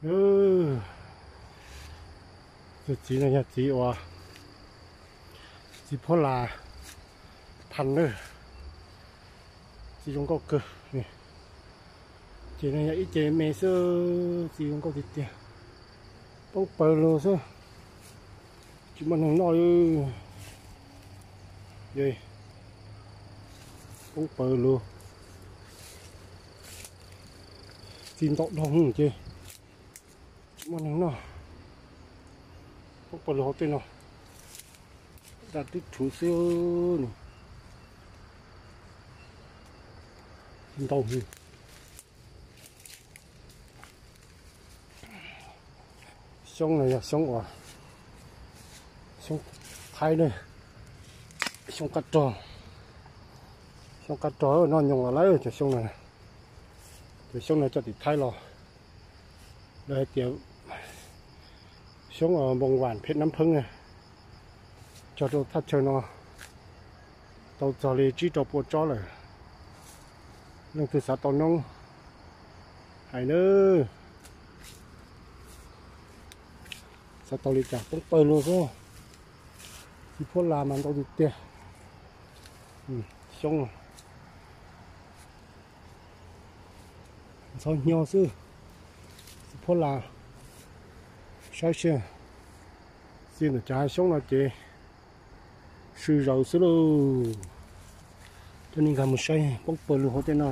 Tus txiv no yog txiv uas txiv phuab las phas na. Txiv zoo nkauj kawg. Ces no yog ib ce me xwb, txiv zoo nkauj tiag tiag. Poob pawg lug xwb, tsis muaj neeg noj li. Poob pawg lug, txiv ntau dhau ces tsis muaj neeg noj. Poob pawg lug hauv tej no, daj twb rhuv xwb. Ntau. Xyoob no yog xyoob uas, xyoob Thaib na, xyoob qab rog. Xyoob qab rog noj nyoos los lawm cov xyoob no. Cov xyoob no coj tim Thaib los, lawv hais tias xyoob npoo vam phem nab pheeb na. Cog rau thaj chaw no tau txog li tsib rau pua tsob lawm. Leej twg xav tau noob hais nawb. Xav tau li cas poob pawg lug xwb. Txiv phuab las mas ntau tiag tiag. Xyoob ntxhov hnyo xwb. Txiv phuab las, saib seb, txij ntawm cov hav xyoob no ces sw zaws xwb lauj. Coj nej nkag mus saib poob pawg lug hauv tej no.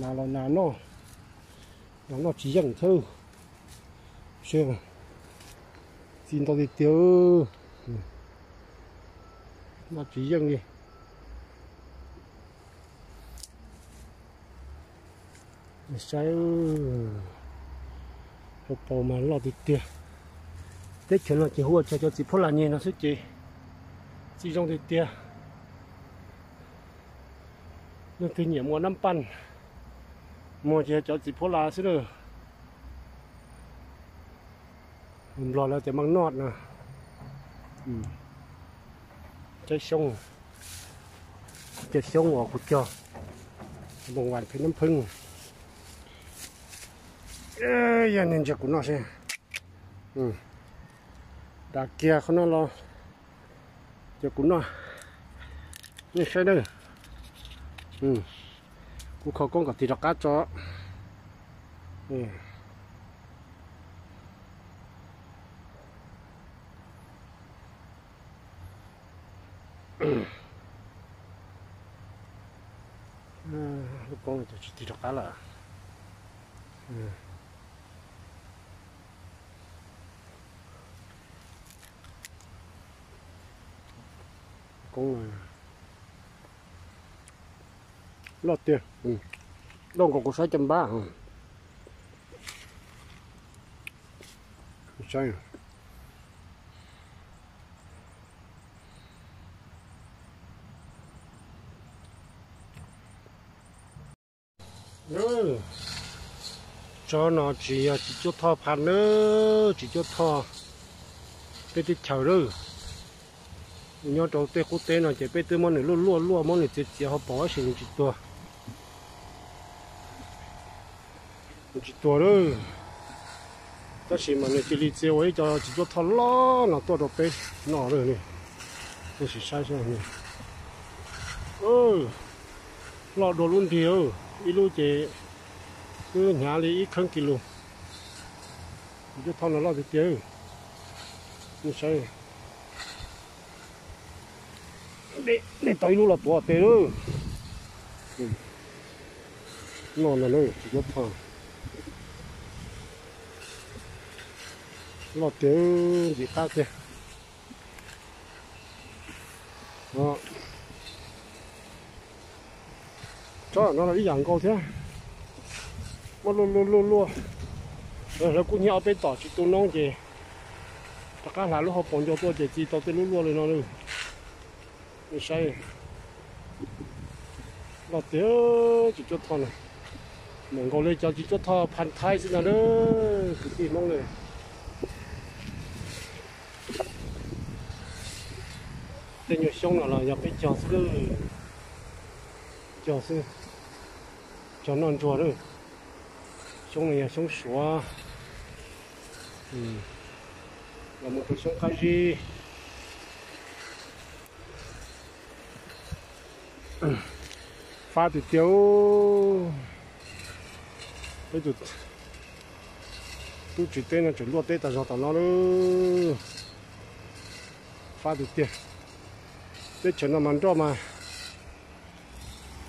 Nas los nas noj, nas noj tsis yeej thiab. Seb, txiv ntau tiag tiag, noj tsis yeej li. Saib, hauv paus mas loj tiag tiag. Teb chaws no ces hu ua chaw cov txiv phuab las nyeg no xwb ces txiv zoo tiag tiag. Leej twg nyiam muas nab paj, muas ces yog cov txiv phuab las xwb na. Nplog lawv tias maj noj no. Cov xyoob, cov xyoob uas kuv cog, npoo vam phem nab pheeb. Yog nej ntsia kuv noj seb. Dam kiag qhov no los, ces kuv noj, nej saib nawb. Kuv kho koob kom tig rov qab tso. Lub koob no ces tsis tig rov qab lawm. Koob loj tiag, loj nkaus kuv sab caj npab. Saib, tsob no tsis yog txiv cuab thoj pha nawb, txiv cuab thoj peb teb chaws lawm. Nyob rau tej qub teb no ces peb twb muab nws luaj luaj luaj, muab nws txiav txiav hauv paus tab sis nws tsis tuag. Nws tsis tuag lawm, tab sis mas nws cia li txia ua ib co txiv cuab thoj loj no tuaj rau peb noj lawm. Nej sim saib saib, loj dua lub nrig, ib lub ces twb hnyav li ib kheeb kis lus. Txiv cuab thoj no loj tiag tiag. Nej saib, nej tau ib lub los tuav tes lawm. Noj ntag na, txiv cuab thoj loj tiag, ntxim qab tiag. Tsob no los ib yam nkaus thiab, muab luaj luaj luaj luaj. Lawv kuj hnyiab ob peb tom tsis tu noob ces rov qab hla lub hauv paus ncau tuaj ces txi tau tej lub luaj li no lawm. Nej saib, loj tiag, txiv cuab thoj na, meem nkaus li cov txiv cuab thoj pha thaib xwb ntag na, kwv tij Hmoob na. Tej nyuag xyoob no los yog peb cog xwb, cog xwb, cog noj ntsuag lawm. Xyoob no yog xyoob Suav, los mus rau xyoob qab zib. Fab tiag tiag. Peb tus tub tsev teb no tseem luaj teb tas zog tom no lawm. Fab tiag tiag. Teb chaws no mas nroj mas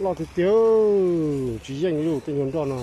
loj tiag tiag, tsis yeej li tej nyuag nroj no.